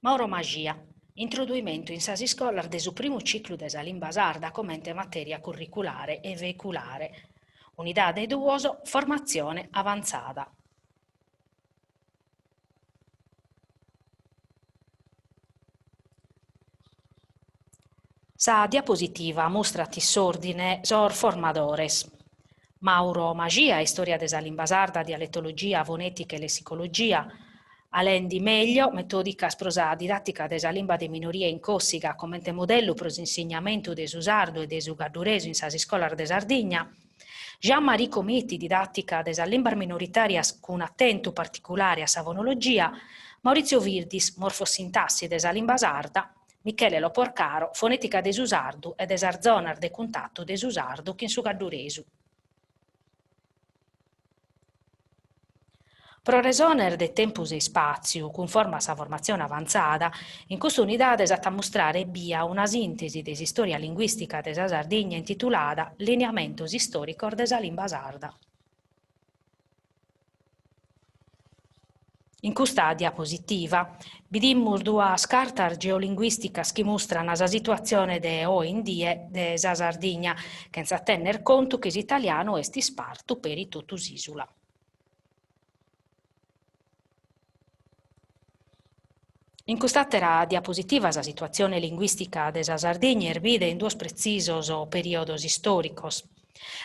Mauro Maxia, Introduimentu in sas iscolas de su primu ciclu de sa limba sarda comente matèria curriculare e veiculare. Unidade duos, Formatzione avantzada. Sa diapositiva mustrat in s'òrdine sos formadores, Mauro Maxia, Istòria de sa limba sarda, dialetologia, fonètica e lessicologia, Alain Di Meglio, Metòdicas pro sa didàtica de sa limba de minoria in Còssiga comente modellu pro s'insignamentu de su sardu e de su gadduresu in sas iscolas de Sardigna, Jean-Marie Comiti, Didàtica de sas limbas minoritàrias cun atentu particulare a sa fonologia, Maurizio Virdis, Morfosintassi de sa limba sarda, Michele Loporcaro, Fonètica de su sardu e de sas zonas de cuntatu de su sardu chin su gadduresu. Pro resones de tempus e ispàtziu, cunforma a sa formatzione avantzada, in custa unidade s'at a mustrare ebbia una sìntesi de s'istòria linguìstica de sa Sardigna intitulada Lineamentos istòricos de sa limba sarda. In custa diapositiva bidimus duas cartas geolinguìsticas chi mustran sa situatzione de oe in die de sa Sardigna, chentza tenner contu chi s'italianu est ispartu peri totu s'ìsula. In cust'àtera diapositiva sa situatzione linguìstica de sa Sardigna est bida in duos pretzisos perìodos istòricos.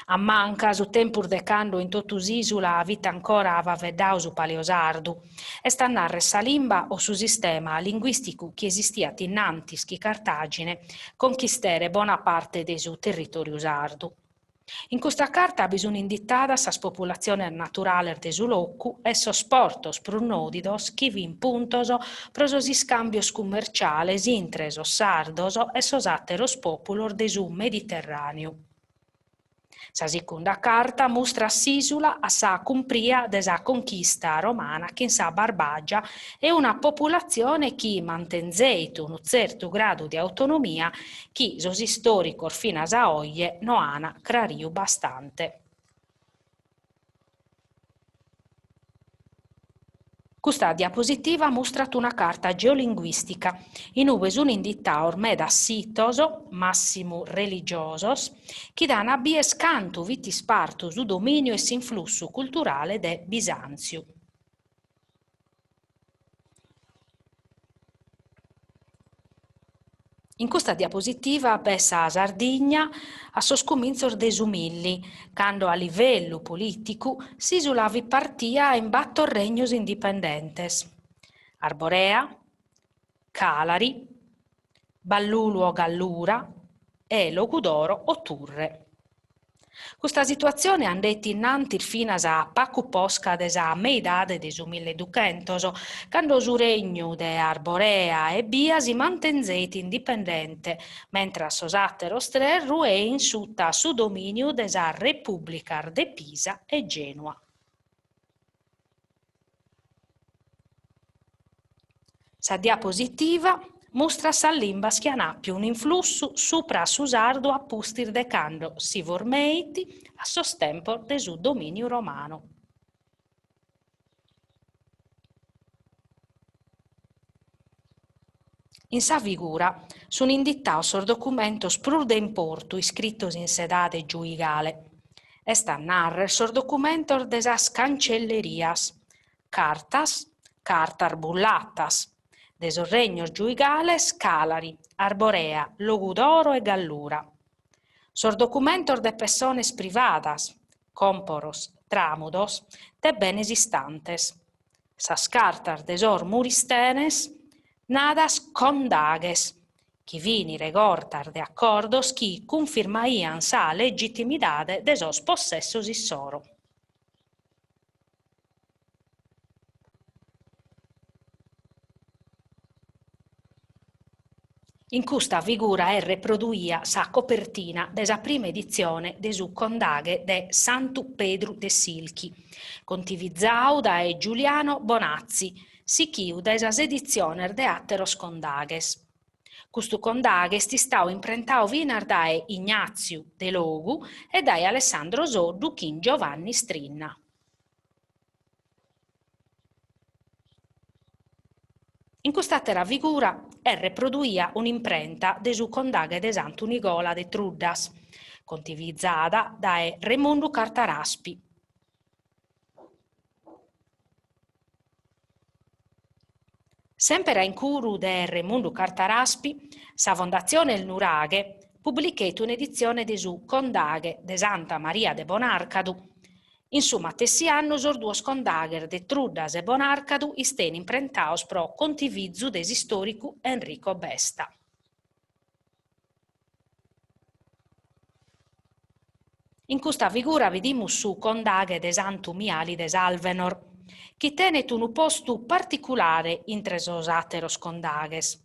A manca su tempus de cando in totu s'ìsula fit ancora faeddadu su paleosardu, est a narrer sa limba o su sistema linguìsticu chi esistiat innantis chi Cartàgine conchisteret bona parte de su territòriu sardu. In custa carta bi sun inditadas sas populatziones naturales de su locu e sos portos prus nòdidos chi fin puntos pro sos iscàmbios cummerciales intre sos sardos e sos àteros pòpulos de su Mediterràneu. Sa sicunda carta mustrat s'ìsula a sa cumpria de sa conchista romana chin sa Barbàgia e una populatzione chi mantenzeit unu tzertu gradu de autonomia chi sos istòricos finas a oje no an crariu bastante. Custa diapositiva mustrat una carta geolinguìstica in ue sun inditados medas sitos, màssimu religiosos, chi dan a bier cantu fit ispartu su domìniu e s'influssu culturale de Bisàntziu. In custa diapositiva b'est sa Sardigna a sos cumintzos de su Milli, cando a livellu polìticu s'ìsula fit partia in bator regnos indipendentes, Arborea, Càlari, Ballulu o Gallura e Logudoro o Turre. Custa situatzione andeit innantis finas a pacu posca de sa meidade de su milleduchentos, cando su regnu de Arborea ebbia si mantenzeit indipendente, mentras sos àteros tres ruein suta su domìniu de sas repùblicas de Pisa e Gènua. Sa diapositiva mustrat sas limbas chi an àpiu un'influssu supra a su sardu a pustis de cando si formeit a sos tempos de su domìniu romanu. In sa figura sunt inditados sos documentos prus de importu iscritos in s'edade giuigale, est a nàrrere sos documentos de sas cancellerias, cartas, cartas bullatas, de sos regnos giuigales Càlari, Arborea, Logudoro e Gallura, sos documentos de pessones privadas, còmporos, tràmudos de benes istantes, sas cartas de sos muristenes, nadas condaghes, chi fin regortas de acordos chi cunfirmaian sa legitimidade de sos possessos issoro. In custa figura est reproduia sa copertina de sa prima editzione de su Condaghe de Santu Pedru de Silki, contivizadu dae Giuliano Bonazzi, sichiu dae sas editziones de àteros condaghes. Custu condaghe est istadu imprentadu finas dae Ignàtziu Delogu e dae Alessandro Soddu chin Giovanni Strinna. In cust'àtera figura est reproduia un'imprenta de su Condaghe de Santu Nigola de Truddas, contivizada dae Remundu Carta Raspi. Semper a incuru de Remundu Carta Raspi, sa Fondatzione Il Nuraghe publicheit un'editzione de su Condaghe de Santa Maria de Bonàrcadu. In su matessi annu sos duos condaghes de Truddas e Bonàrcadu istein imprentados pro contivizu de s'istòricu Enrico Besta. In custa figura bidimus su condaghe de Santu Miali de Salvenor, chi tenet unu postu particulare intre sos àteros condaghes.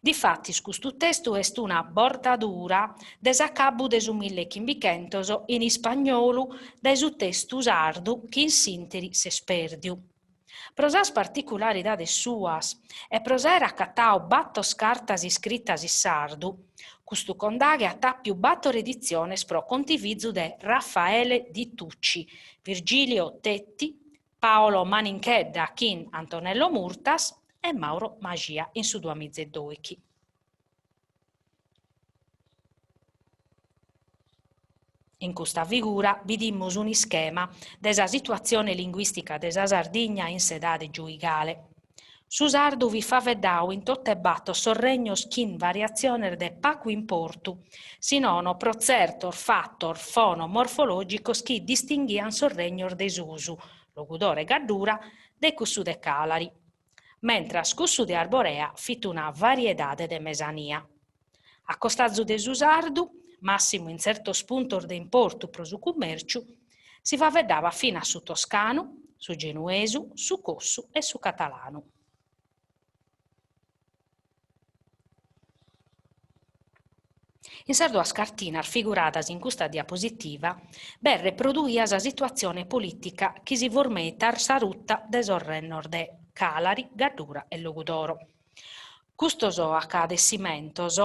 Difatis custu testu est una bortadura de s'acabu de su millechimbichentos in ispagnolu dae su testu sardu chi in s'ìnteri s'est pèrdiu. Pro sas particularidades suas e pro s'àere acatadu bator cartas iscritas in sardu, custu condaghe at àpiu bator editziones pro contivizu de Raffaele Di Tucci, Virgilio Tetti, Paolo Maninchedda chin Antonello Murtas e Mauro Maxia in su duamiza e dòichi. In custa figura bidimus un'ischema de sa situatzione linguìstica de sa Sardigna in s'edade giuigale. Su sardu fit faeddadu in totu e bator sos regnos chin variatziones de pagu importu, si nono pro tzertos fatos fono-morfològicos chi distinghian sos regnos de susu, Logudoro e Gaddura, de cussu de Càlari, mentras cussu de Arborea fit una variedade de mesania. A costazu de su sardu, màssimu in tzertos puntos de importu pro su cummèrciu, si faeddabat finas su toscanu, su genuesu, su cossu e su catalanu. In sas duas cartinas figuradas in custa diapositiva b'est reproduia sa situatzione polìtica chi si formeit a sa ruta de sos rennos de Càlari, Gaddura e Logudoro. Custos acadessimentos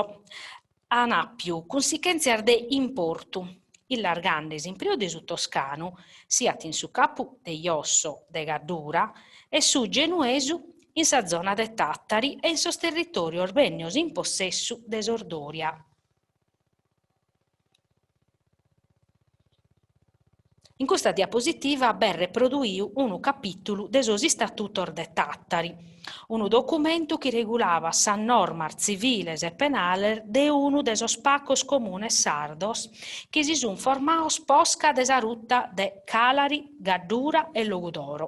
an àpiu cunsichèntzias de importu, illargande s'impreu de su toscanu siat in su capu de josso de Gaddura e su genuesu in sa zona de Tàtari e in sos territòrios bènnios in possessu de sos Dòria. In custa diapositiva b'est reproduiu unu capìtulu de sos Istatutos de Tàtari, unu documentu chi regulabat sas normas tziviles e penales de unu de sos pacos comunes sardos chi si sunt formados posca de sa ruta de Càlari, Gaddura e Logudoro.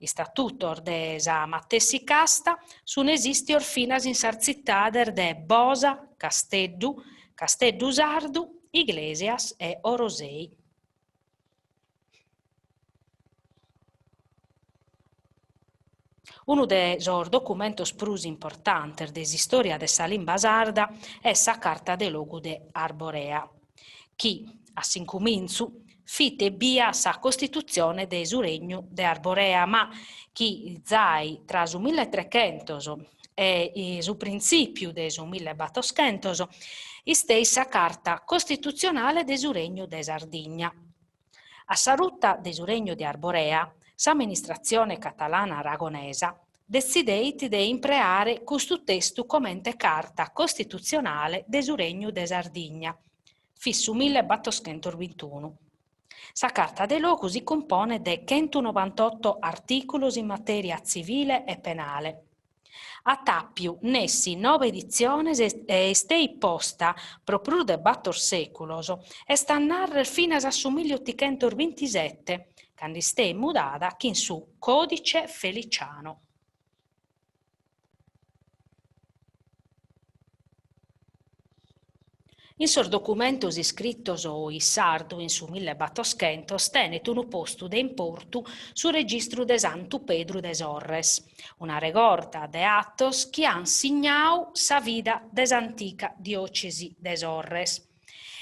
Istatutos de sa matessi casta sunt esìstios finas in sas tzitades de Bosa, Casteddu, Casteddu Sardu, Iglesias e Orosei. Unu de sos documentos prus importantes de s'istòria de sa limba sarda est sa Carta de Logu de Arborea, chi, a s'incumintzu, fit ebbia sa costitutzione de su Regnu de Arborea, ma chi zai tra su milletrechentos e su printzìpiu de su millebattoschentos isteit sa Carta Costitutzionale de su Regnu de Sardigna. A sa ruta de su Regnu de Arborea, s'amministratzione catalana aragonesa detzideit de impreare custu testu comente Carta Costitutzionale de su Regnu de Sardigna, fit su millebattoschentosbintunu. Sa Carta de Logu si cumponet de chentunovantotto artìculos in matèria tzivile e penale. At àpiu nessi nobe editziones e isteit posta pro prus de bator sèculos, est a nàrrere finas a su milliotichentosbintisete, cando isteit mudada chin su Còdice Feliciano. In sos documentos iscritos in sardu in su millebattoschentos tenet unu postu de importu su registru de Santu Pedru de Sorres, una regorta de atos chi an signadu sa vida de s'antica diòcesi de Sorres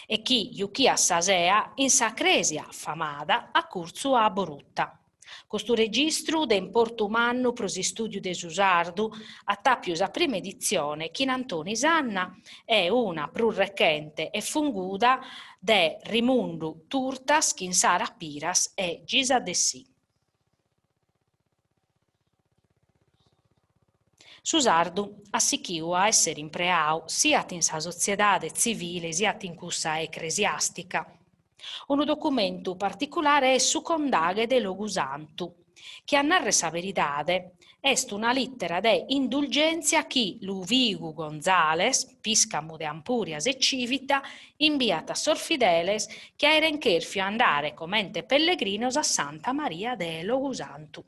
e chi juchiat sa sea in sa crèsia famada a curtzu a Boruta. Custu registru, de importu mannu pro s'istùdiu de su sardu, at àpiu sa prima editzione chin Antoni Sanna e una prus rechente e funguda de Rimundu Turtas chin Sara Piras e Gisa Dessì. Su sardu at sighiu a èssere impreau siat in sa sotziedade tzivile siat in cussa ecresiàstica. Unu documentu particulare est su Condaghe de Logusantu, chi a nàrrere sa beridade est una lìtera de indulgèntzia chi Luvigu Gonzales, pìscamu de Ampùrias e Civita, imbiat a sos fideles chi aeren chèrfiu andare comente pellegrinos a Santa Maria de Logusantu.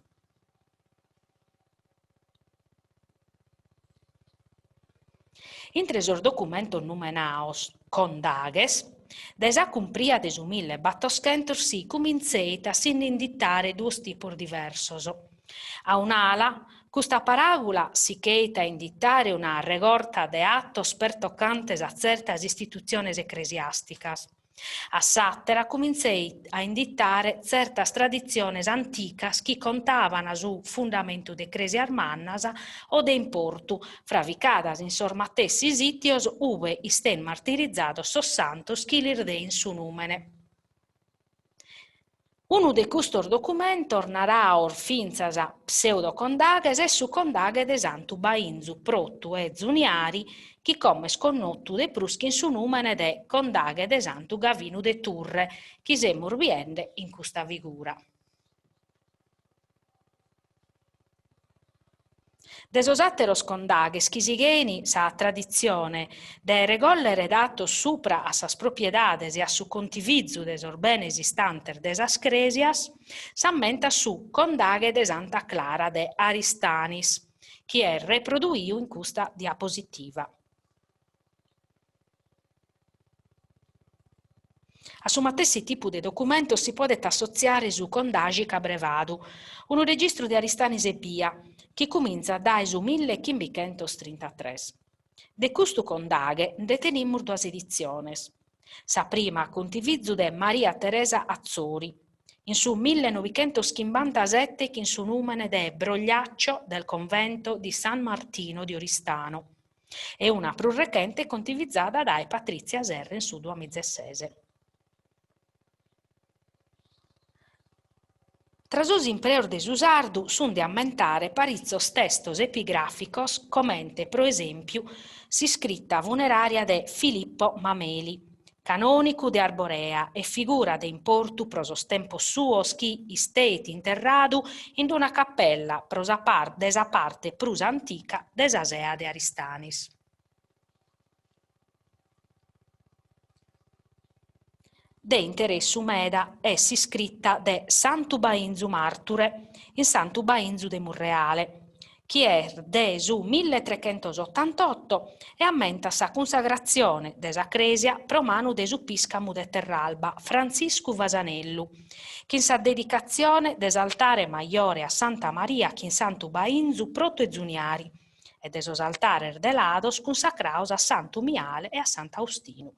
Intre sos documentos numenados condaghes, dae sa cumpria de su millebattoschentos si cumintzeit a si nd'inditare duos tipos diversos. A un'ala, custa paràgula sicheit a inditare una regorta de atos pertocantes a tzertas istitutziones ecresiàsticas. A s'àtera cumintzeit a inditare tzertas traditziones anticas chi contaban su fundamentu de crèsias mannas o de importu, fravicadas in sos matessi sìtios ube istein martirizados sos santos chi lis dein su nùmene. Unu de custos documentos, narados fintzas pseudocondaghes, est su Condaghe de Santu Bainzu, Protu e Zuniari, chi como est connotu de prus chin su nùmene de Condaghe de Santu Gavinu de Turre, chi semus biende in custa figura. De sos àteros condaghes chi sighein sa traditzione de regòllere datos supra a sas propiedades e a su contivizu de sos benes istantes de sas crèsias, s'ammentat su Condaghe de Santa Clara de Aristanis, chi est reproduiu in custa diapositiva. A su matessi tipu de documentos si podet assotziare su Condaxi Cabrevadu, unu registru de Aristanis ebbia, chi cumintzat dae su millechimbichentos-trintatres. De custu condaghe nde tenimus duas editziones, sa prima a contivizu de Maria Teresa Atzori, in su millenovichentoschimbantasete chin su nùmene de Brogliaccio del convento di San Martino di Oristano, e una prus rechente contivizada dae Patrizia Serra in su duamizases. Tra sos impreos de su sardu sunt de ammentare paritzos testos epigràficos comente, pro esèmpiu, s'iscrita funerària de Filippo Mameli, canònicu de Arborea e figura de importu pro sos tempos suos chi isteit interradu in una capella pro sa de sa parte prus antica de sa sea de Aristanis. De interessu meda est s'iscrita de Santu Bainzu Màrture in Santu Bainzu de Murreale, chi est de su milletrechentosotantoto e ammentat sa cunsagratzione de sa crèsia pro manu de su pìscamu de Terralba, Frantziscu Vasanellu, chin sa dedicatzione de s'altare majore a Santa Maria chin Santu Bainzu Protu e Zuniari e de sos altares de lados cunsacrados a Santu Miale e a Sant'Austinu.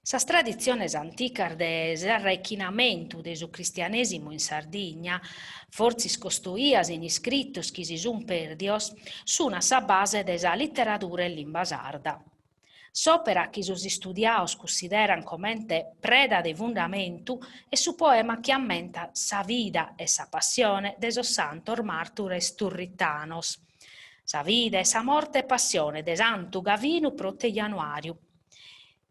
Sas traditziones anticas de s'arraichinamentu de su cristianèsimu in Sardigna, fortzis costoias in iscritos chi si sunt pèrdios, sunt a sa base de sa literadura in limba sarda. S'òpera chi sos istudiados cussideran comente preda de fundamentu est su poema chi ammentat sa vida e sa passione de sos santos màrtures turritanos, Sa vida e sa morte e passione de Santu Gavinu Protu e Januàriu,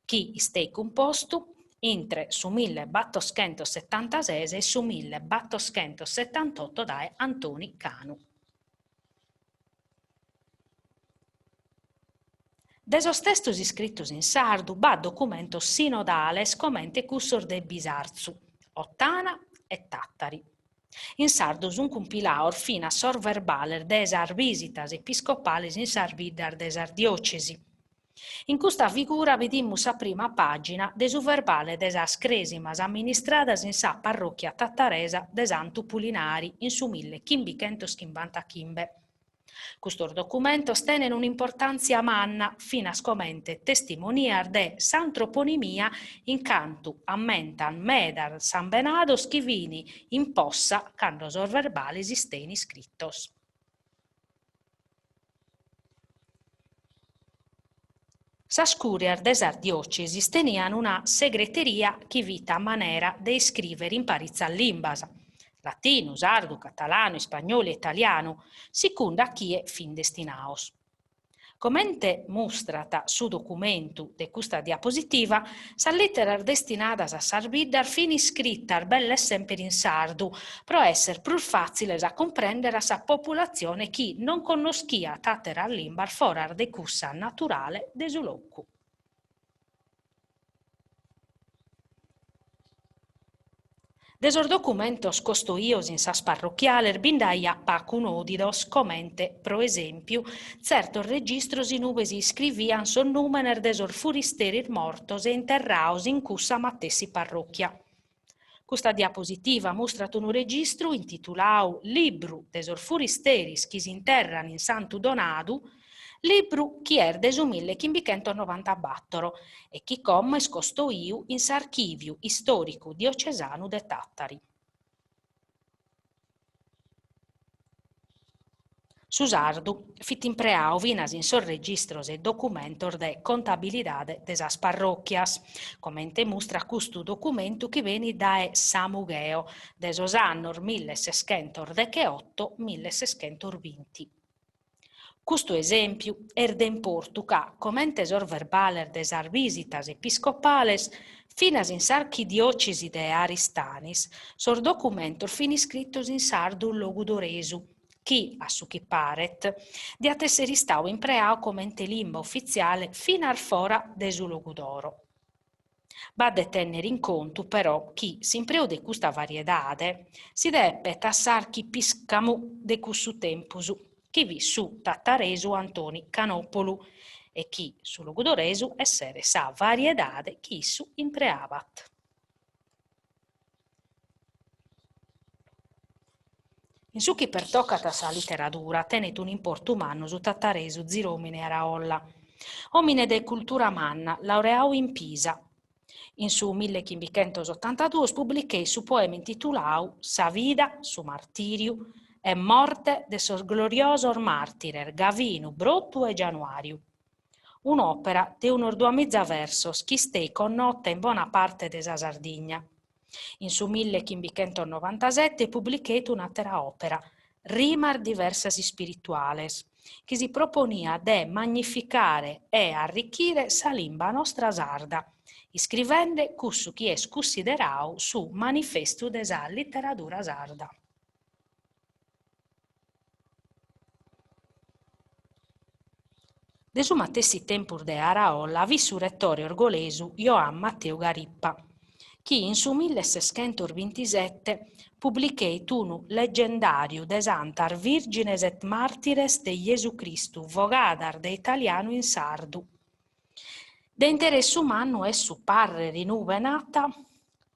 chi isteit cumpostu intre su millebattoschentossetantases e su millebattoschentossetantotto dae Antoni Canu. De sos testos iscritos in sardu b'at documentos sinodales comente cussos de Bisartzu, Ottana e Tàtari. In sardu sunt cumpilados finas sos verbales de sas bìsitas episcopales in sas biddas de sas diòcesi. In custa figura bidimus sa prima pàgina de su verbale de sas crèsimas amministradas in sa parròchia tataresa de Santu Pulinari in su millechimbichentoschimbantaghimbe. Custos documentos tenen un'importàntzia manna finas comente testimonias de s'antroponimia in cantu ammentan medas sambenados chi fin in possa cando sos verbales istein iscritos. Sas cùrias de sas diòcesis tenian una segreteria chi fit a manera de iscrìvere in paritzas limbas, latinu, sardu, catalanu, ispagnolu e italianu, sicundu a chie fin destinados. Comente mustrat su documentu de custa diapositiva, sas lìteras destinadas a sas biddas fin iscritas belle semper in sardu, pro esser prus fàtziles a cumprèndere a sa populatzione chi non connoschiat àteras limbas foras de cussa naturale de su locu. De sos documentos costoios in sas parrochiales bi nd'aiat pacu nòdidos comente, pro esèmpiu, tzertos registros in ube si iscrivian sos nùmenes de sos furisteris mortos e interraos in cussa matessi parròchia. Custa diapositiva mustrat unu registru intituladu Libru de sos furisteris chi s'interran in Santu Donadu, libru chi est de su millechimbichentos-novantabator e chi como est costoiu in s'Archìviu Istòricu Diocesanu de Tàtari. Su sardu fit impreadu finas in sos registros e documentos de contabilidade de sas parròchias, comente mustrat custu documentu chi benit dae Samugheo, de sos annos milleseschentosdecheoto milleseschentosbinti. Custu esèmpiu est de importu ca, comente sos verbales de sas bìsitas episcopales, finas in s'archidiòcesi de Aristanis sos documentos fin iscritos in sardu logudoresu, chi, a su chi paret, diat èssere istadu impreadu comente limba ufitziale finas fora de su Logudoro. B'at de tènnere in contu, però, chi s'impreu de custa variedade si depet a s'archipìscamu de cussu tempus, chi fit su tataresu Antoni Canòpolu, e chi su logudoresu esseret sa variedade chi issu impreabat. In su chi pertocat a sa literadura tenet un'importu mannu su tataresu Ziròmine Araolla, òmine de cultura manna, laureadu in Pisa. In su millechimbichentosotantaduos publicheit su poema intituladu Sa vida, su martìriu e morte de sos gloriosos màrtires Gavinu, Brotu e Gianuàriu. Un'òpera de unos duamiza versos chi isteit connota in bona parte de sa Sardigna. In su millechimbichentos-novantasete publicheit un'àtera òpera, Rimas diversas ispirituales, chi si proponiat de magnificare e arrichire sa limba nostra sarda, iscrivende cussu chi est cunsideradu su manifestu de sa literadura sarda. De su matessi tempus de Araolla fit su retore orgolesu Joan Mateu Garipa, chi in su milleseschentosbintisete publicheit unu Legendàriu de Santas Vìrgines et Màrtires de Jesu Cristu vogadas de italianu in sardu. De interessu mannu est su pàrrere in ube nat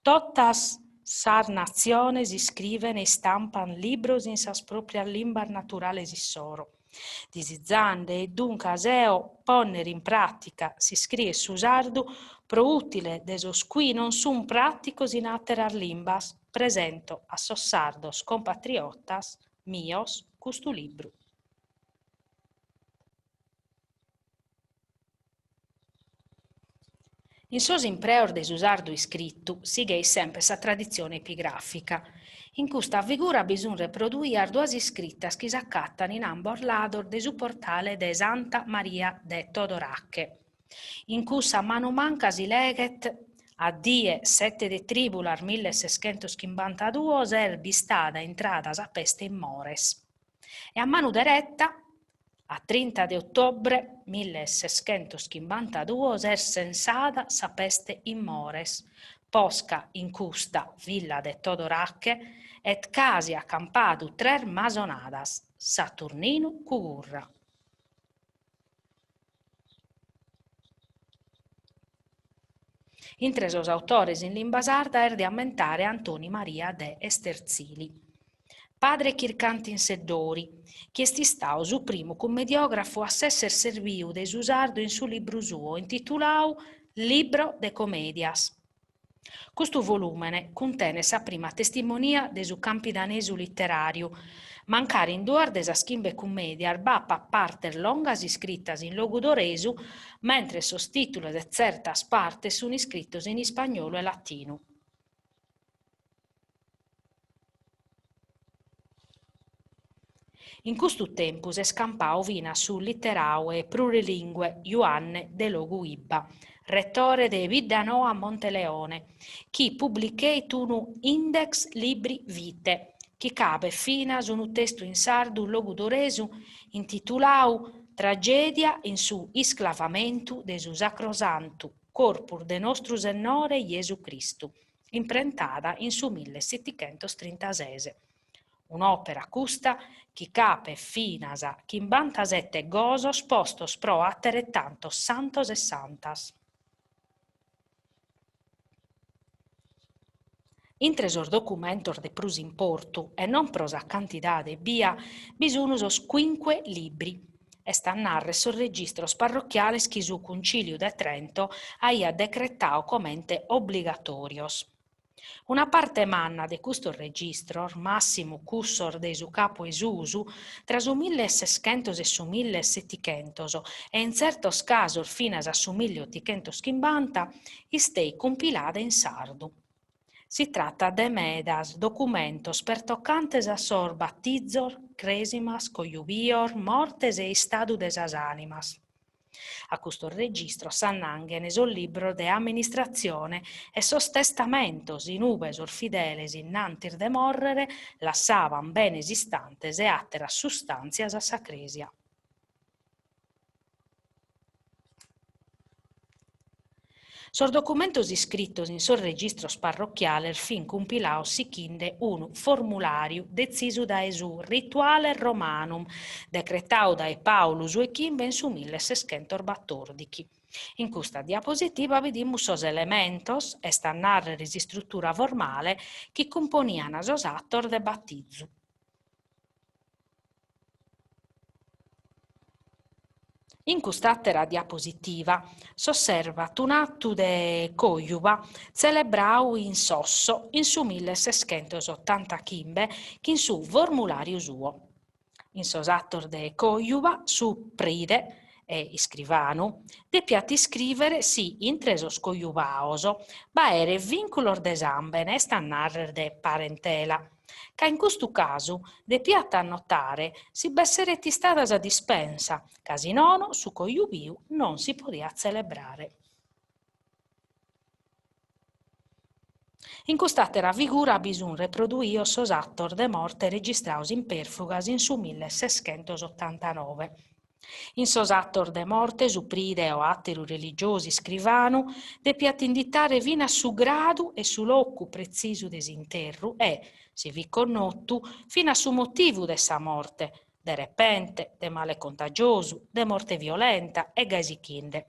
Totas sas natziones iscriven e istampan libros in sas pròprias limbas naturales issoro. Disizande e duncas eo pònnere in pràtica s'iscrier su sardu pro ùtile de sos qui non sun pràticos in àteras limbas, presento a sos sardos compatriotas mios custu libru. In sos impreos de su sardu iscritu sigheit semper sa traditzione epigràfica. In custa figura bi sunt reproduias duas iscritas chi s'acatan in ambos lados de su portale de Santa Maria de Todorache. In cussa a manu manca si leghet, A die sete de trìbulas milleseschentoschimbantaduos est bistada intrada sa peste in Mores. E a manu dereta, A trinta de otobre milleseschentoschimbantaduos est sensada sa peste in Mores, posca in custa villa de Todorache at casi acampadu tres masonadas, Saturninu Cugurra. Intre sos autores in limba sarda est de ammentare Antoni Maria de Esterzili. Padre chircante in Seddori, chi est istadu su primu cummediògrafu a s'èssere serbidu de su sardu in su libru suo intituladu Libro de comedias. Custu volùmene cuntenet sa prima testimonia de su campidanesu literàriu. Mancari in duas de sas chimbe cummèdias b'apat partes longas iscritas in logudoresu, mentres sos tìtulos e tzertas partes sunt iscritos in ispagnolu e latinu. In custu tempus est campadu finas su literadu e plurilingue Juanne Delogu Ibba, retore de Biddanoa Monteleone, chi publicheit unu Index libri vitae, chi cabet finas unu testu in sardu logudoresu intituladu Tragedia in su isclavamentu de su Sacrosantu Corpus de Nostru Sennore Jesu Cristu, imprentada in su millesetichentostrintases. Un'òpera, custa, chi capet finas chimbantasete gosos postos pro ateretantos santos e santas. Intre sos documentos de prus importu, e non pro sa cantidade ebbia, bi sunt sos Quinque Libri, est a nàrrere sos registros parrochiales chi su Cuncìliu de Trento aiat decretadu comente obligatòrios. Una parte manna de custos registros, màssimu cussos de su Capu 'e Susu, tra su milleseschentos e su millesetichentos e in tzertos casos finas a su milleotichentos-chimbanta, isteit cumpilada in sardu. Si tratat de medas documentos pertocantes a sos batizos, crèsimas, cojubios, mortes e istadu de sas ànimas. A custos registros s'annanghen sos libros de amministratzione e sos testamentos in ube sos fideles innantis de mòrrere lassaban benes istantes e àteras sustàntzias a sa crèsia. Sos documentos iscritos in sos registros parrochiales fin cumpilados sichinde unu formulàriu detzisu dae su Rituale Romanum, decretadu dae Pàulu su 'e chimbe in su milleseschentosbatòrdichi. In custa diapositiva bidimus sos elementos, est a nàrrere s'istrutura formale, chi cumponian sos atos de batizu. In cust'àtera diapositiva s'osservat un'atu de còjuba tzelebradu in Sosso in su milleseschentosotantachimbe chin su formulàriu suo. In sos atos de còjuba su pride e iscrivanu depiat iscrìvere si intre sos cojubados b'aeret vìnculos de sàmbene, est a nàrrere de parentela. Ca in custu casu depiat annotare si b'esseret istada sa dispensa, ca si nono su cojubiu non si podiat tzelebrare. In cust'àtera figura bi sunt reproduidos sos atos de morte registrados in Pèrfugas in su milleseschentosotantanoe. In sos atos de morte su pride o àteru religiosu iscrivanu depiat inditare finas su gradu e su locu pretzisu de s'interru e, si fit connotu, finas su motivu de sa morte, de repente, de male contagiosu, de morte violenta e gai sichinde.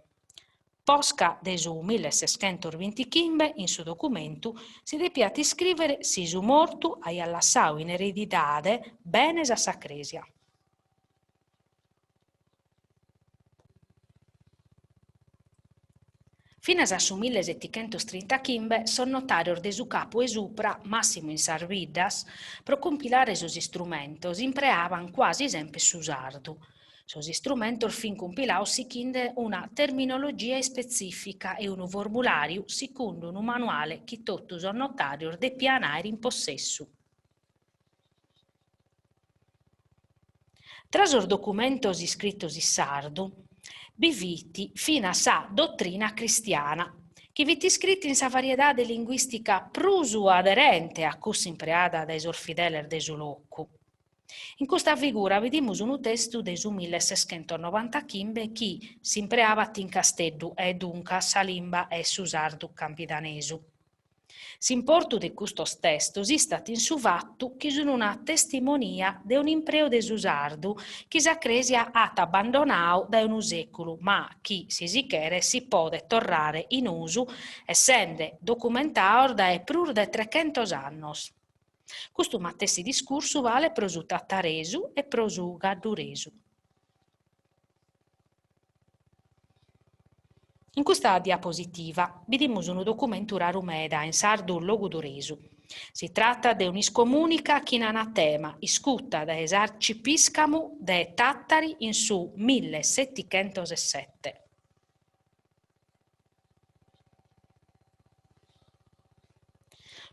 Posca de su milleseschentosbintichimbe, in su documentu, si depiat iscrìvere si su mortu aiat lassadu in eredidade benes a sa crèsia. Finas a su millesetichentostrintachimbe sos notàrios de su Capu 'e Supra, màssimu in sas biddas, pro cumpilare sos istrumentos impreaban cuasi semper su sardu. Sos istrumentos fin cumpilados sichinde una terminologia ispetzìfica e unu formulàriu sicundu unu manuale chi totu sos notàrios depian àere in possessu. Tra sos documentos iscritos in sardu bi fit finas sa Dotrina Cristiana, chi fit iscrita in sa variedade linguìstica prus aderente a cussa impreada dae sos fideles de su locu. In custa figura bidimus unu testu de su milleseschentosnovantachimbe chi s'impreabat in Casteddu e duncas sa limba est su sardu campidanesu. S'importu de custos testos istat in su fatu chi sun una testimonia de un'impreu de su sardu chi sa Crèsia at abbandonadu dae unu sèculu ma chi, si si cheret, si podet torrare in usu essende documentados dae prus de trechentos annos. Custu matessi discursu balet pro su tataresu e pro su gadduresu. In custa diapositiva bidimus unu documentu raru meda in sardu logudoresu. Si tratat de un'iscomùnica chin anatema iscuta dae s'arcipìscamu de Tàtari in su millesettichentosesete.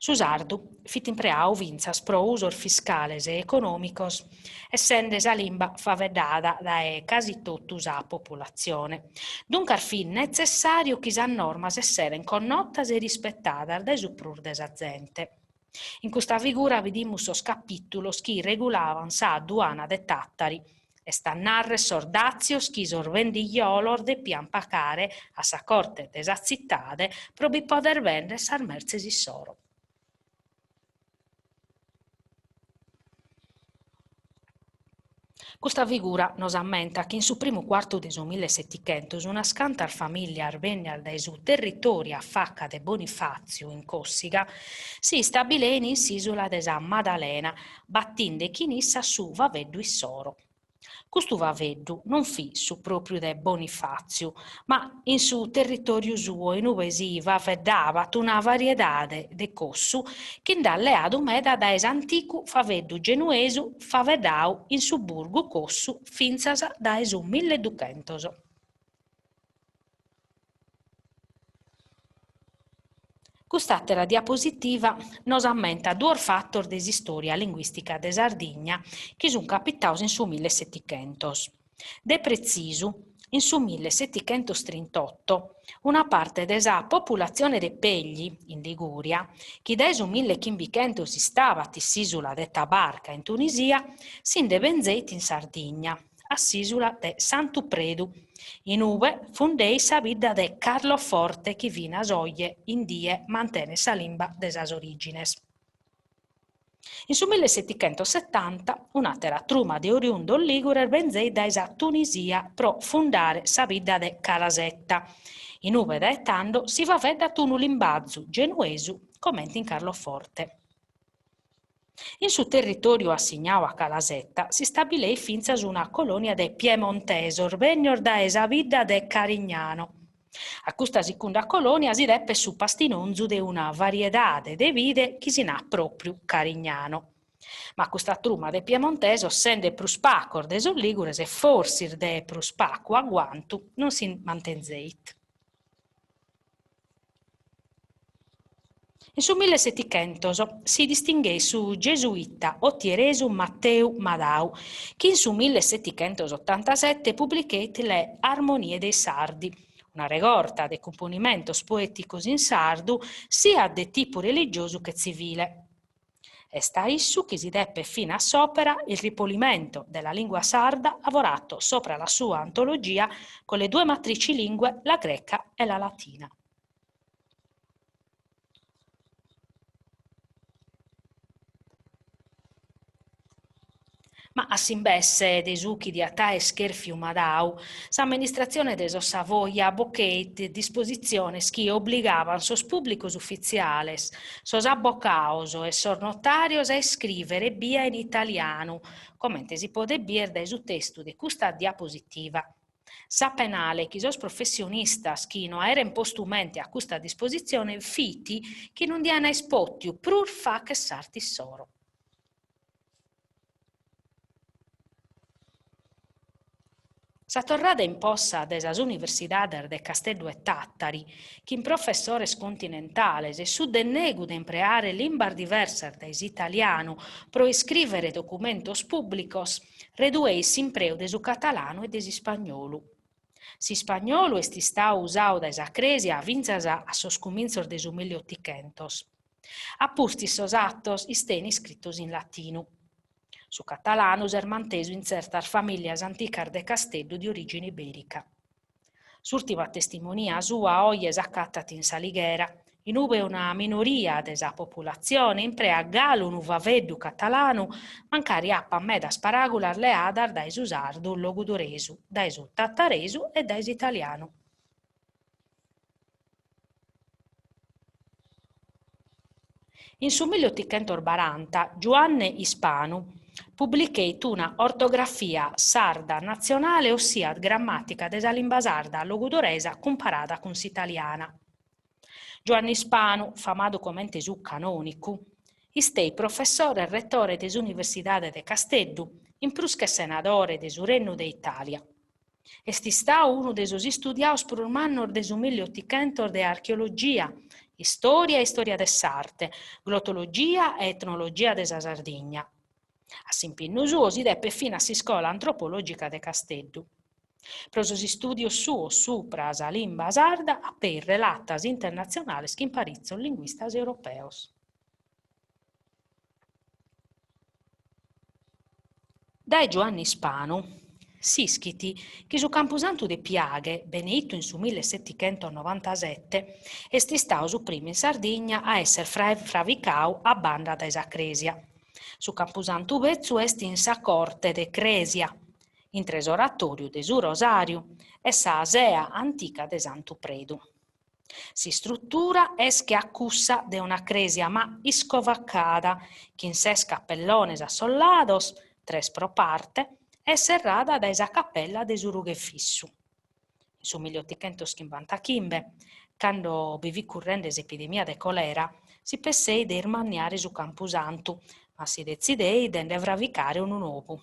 Su sardu fit impreadu fintzas pro usos fiscales e econòmicos, essende sa limba faeddada dae casi totu sa populatzione. Duncas fit netzessàriu chi sas normas esseren connotas e rispetadas dae su prus de sa zente. In custa figura bidimus sos capìtulos chi regulaban sa duana de Tàtari, est a nàrrere sos dàtzios chi sos bendijolos depian pagare a sa corte de sa tzitade pro bi poder bèndere sas mertzes issoro. Custa figura nos ammentat chi in su primu cuartu de su millesettichentos unas cantas famìllias bènnias dae su territòriu a faca de Bonifàtziu in Còssiga si istabilein in s'ìsula de sa Madalena, batinde chin issas su faveddu issoro. Custu faveddu non fit su pròpriu de Bonifàtziu, ma in su territòriu suo in ue si faveddabat una variedade de cossu chi nd'at leadu meda dae s'anticu faveddu genuesu faveddadu in su burgu cossu fintzas dae su milleduchentos. Cust'àtera diapositiva nos ammentat duos fatos de s'istòria linguìstica de Sardigna chi sunt capitados in su millesettichentos. De pretzisu, in su millesettichentostrintotto, una parte de sa populatzione de Pegli, in Ligùria, chi dae su millechimbichentos istabat in s'ìsula de Tabarca in Tunisia, si nde benzeit in Sardigna, a s'ìsula de Santu Predu, in ue fundeit sa bidda de Carloforte chi finas oje in die mantenet sa limba de sas orìgines. In su millesettichentosetanta un'àtera truma de oriundos lìgures benzeit dae sa Tunisia pro fundare sa bidda de Calasetta, in ue dae tando si faeddat unu limbazu genuesu comente in Carloforte. In su territòriu assignadu a Calasetta s'istabileit fintzas una colònia de piemontesos bènnios dae sa bidda de Carignano. A custa sicunda colònia si depet su pastinonzu de una variedade de bide chi si nat pròpriu Carignano. Ma custa truma de piemontesos, sende prus pacos de sos lìgures e forsis de prus pacu agguantu, non si mantenzeit. In su millesettichentos si distingheit su gesuita otieresu Matteu Madau, chi in su millesettichentosottantasette publicheit Le Armonie dei Sardi, una regorta de cumponimentos poèticos in sardu siat de tipu religiosu che tzivile. Est a issu chi si depet finas s'òpera Il ripolimento della lingua sarda lavorato sopra la sua antologia con le due matrici lingue, la greca e la latina. Ma a s'imbesse de su chi diat aer chèrfiu Madau, s'amministratzione de sos Savoia bocheit dispositziones chi obligaban sos pùblicos ufitziales, sos abocaos e sos notàrios a iscrìvere ebbia in italianu, comente si podet bier dae su testu de custa diapositiva. Sa penale chi sos professionistas chi no aeren postu mente a custa dispositzione fit chi non dian aer pòtiu prus fagher s'arte issoro. Sa torrada in possa de sas universidades de Casteddu e Tàtari, chin professores continentales e su dennegu de impreare limbas diversas dae s'italianu pro iscrìvere documentos pùblicos, redueit s'impreu de su catalanu e de s'ispagnolu. S'ispagnolu est istadu usadu dae sa Crèsia fintzas a sos cumintzos de su milliotichentos. A pustis sos atos istein iscritos in latinu. Su catalanu s'est mantesu in tzertas famìlias anticas de Casteddu de orìgine ibèrica. S'ùrtima testimonia sua oje s'acatat in S'Alighera, in ube una minoria de sa populatzione impreat galu unu faveddu catalanu mancari apat medas paràgulas leadas dae su sardu logudoresu, dae su tataresu e dae s'italianu. In su milliotichentosbaranta Giuanne Ispanu publicheit una Ortografia sarda natzionale ossiat grammàtica de sa limba sarda logudoresa cumparada cun s'italiana. Giuanne Ispanu, famadu comente su canònicu, Isteit professore e retore de s'Universidade de Casteddu, in prus che senadore de su Rennu de Itàlia. Est istadu unu de sos istudiados prus mannos de su milliotichentos de archeologia, istòria e istòria de s'arte, glotologia e etnologia de sa Sardigna. A s'impinnu suo si depet finas s'Iscola Antropològica de Casteddu. Pro sos istùdios suos subra sa limba sarda apeit relatas internatzionales chin paritzos linguistas europeos. Dae Giuanne Ispanu s'ischit chi su Campusantu de Piaghe, beneitu in su millesetichentosnovantasete, est istadu su primu in Sardigna a esser fravicadu a banda dae sa crèsia. Su Campusantu betzu est in sa corte de crèsia, intre s'oratòriu de su Rosàriu e sa sea antica de Santu Predu. S'istrutura est che a cussa de una crèsia ma iscovacada, chin ses capellones a sos lados, tres pro parte, e serrada dae sa capella de su Rughefissu. In su milliotichentoschimbantachimbe, cando bi fit currende s'epidemia de colera, si pesseit de ismanniare su campusantu, ma si detzideit de nde fravicare unu nobu.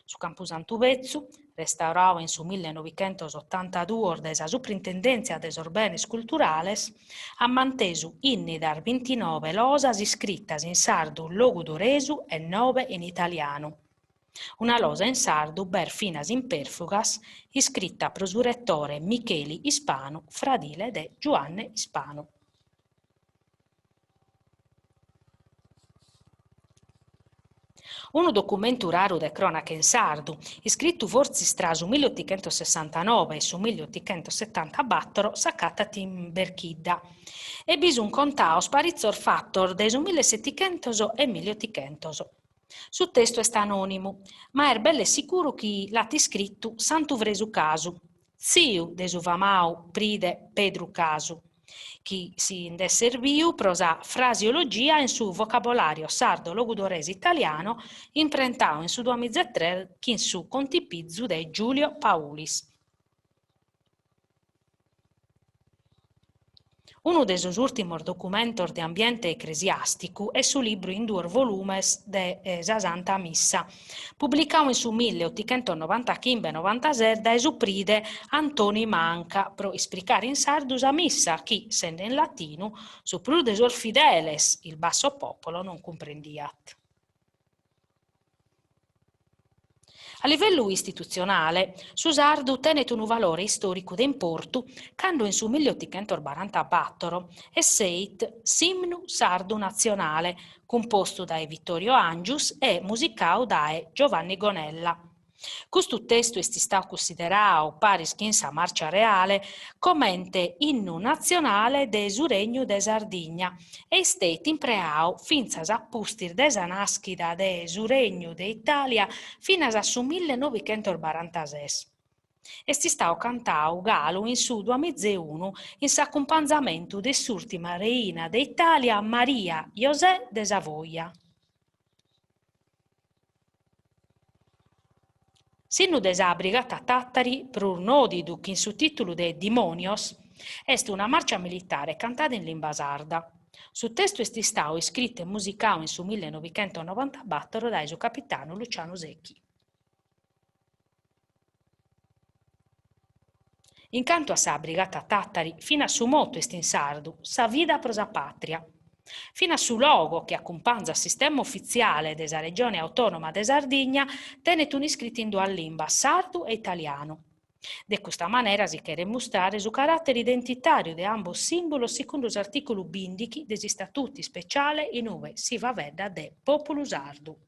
Su Campusantu betzu, restauradu in su millenovichentosottantaduos dae sa Suprintendèntzia de sos Benes Culturales, at mantesu ìnnidas bintinoe losas iscritas in sardu logudoresu e noe in italianu. Una losa in sardu b'est finas in Pèrfugas, iscrita pro su retore Micheli Ispanu, fradile de Giuanne Ispanu. Unu documentu raru de crònaca in sardu, iscritu fortzis tra su milliotichentosessantanoe e su milliotichentossetantabatoro, s'acatat in Berchidda e bi sunt contados paritzos fatos de su millesetichentos e milliotichentos. Su testu est anònimu, ma est belle sicuru chi l'at iscritu Santu Fresu Casu, tziu de su famadu pride Pedru Casu, chi si nd'est serbiu pro sa frasiologia in su Vocabolario sardo-logudorese-italiano imprentadu in su duamizaetres chin su contipizu de Giulio Paulis. Unu de sos ùrtimos documentos de ambiente ecresiàsticu est su libru in duos volumes de sa Santa Missa, publicadu in su milleotichentosnovantachimbe-novantases dae su pride Antoni Manca pro ispricare in sardu sa missa chi, sende in latinu, su prus de sos fideles, il basso popolo, non cumprendiat. A livellu istitutzionale, su sardu tenet unu valore istòricu de importu cando in su milliotichentosbarantabatoro esseit s'Imnu sardu natzionale, cumpostu dae Vittorio Angius e musicadu dae Giovanni Gonella. Custu testu est istadu cunsideradu, paris chin sa Marcia Reale, comente innu natzionale de su Regnu de Sardigna e isteit impreadu fintzas a pustis de sa nàschida de su Regnu de Itàlia finas a su millenovichentosbarantases. Est istadu cantadu galu in su duamizaeunu in s'acumpanzamentu de s'ùrtima reina de Itàlia Maria José de Savoia. S'innu de sa Brigata Tàtari, prus nòdidu chin su tìtulu de Dimònios, est una màrcia militare cantada in limba sarda. Su testu est istadu iscritu e musicadu in su millenovichentosnovantabatoro dae su capitanu Lucianu Sechi. In cantu a sa Brigata Tàtari, finas su motu est in sardu, Sa vida pro sa pàtria. Finas su logo, chi acumpanzat s'istemma ufitziale de sa Regione Autònoma de Sardigna, tenet un'iscrita in duas limbas, sardu e italianu. De custa manera si cheret mustrare su caràtere identitàriu de ambos sìmbulos segundu s'artìculu bìndighi de s'Istatutu Ispeciale in ue si faeddat de pòpulu sardu.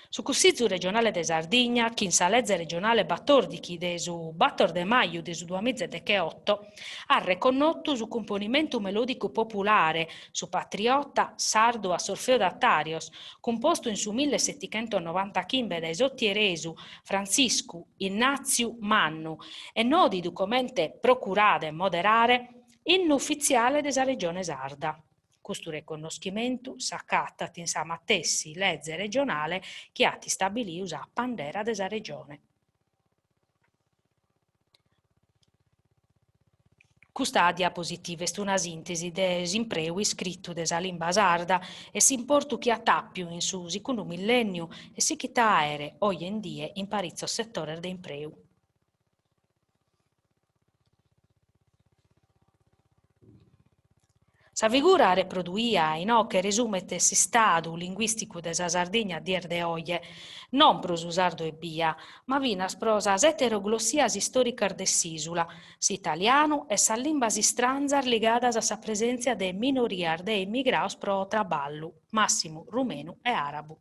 Su Cussizu regionale de Sardigna, chin sa leze regionale batòrdighi de su bator de maju de su duamizaedecheoto, at reconnotu su cumponimentu melòdicu populare Su patriota sardu a sos feudatàrios, cumpostu in su millesetichentosnovantachimbe dae s'otieresu Frantziscu Innàtziu Mannu e nòdidu comente Procurade 'e moderare, innu ufitziale de sa Regione Sarda. Custu reconnoschimentu s'acatat in sa matessi leze regionale chi at istabilidu sa pandera de sa Regione. Custa diapositiva est una sìntesi de s'impreu iscritu de sa limba sarda e s'importu chi at àpiu in su segundu millènniu e sighit a àere oje in die in paritzos setores de impreu. Sa figura reproduia inoche resumet s'istadu linguìsticu de sa Sardigna a dies de oje, non pro su sardu ebbia, ma finas pro sas eteroglossias istòricas de s'ìsula, s'italianu e sas limbas istranzas ligadas a sa presèntzia de minorias de immigrados pro traballu, màssimu rumenu e àrabu.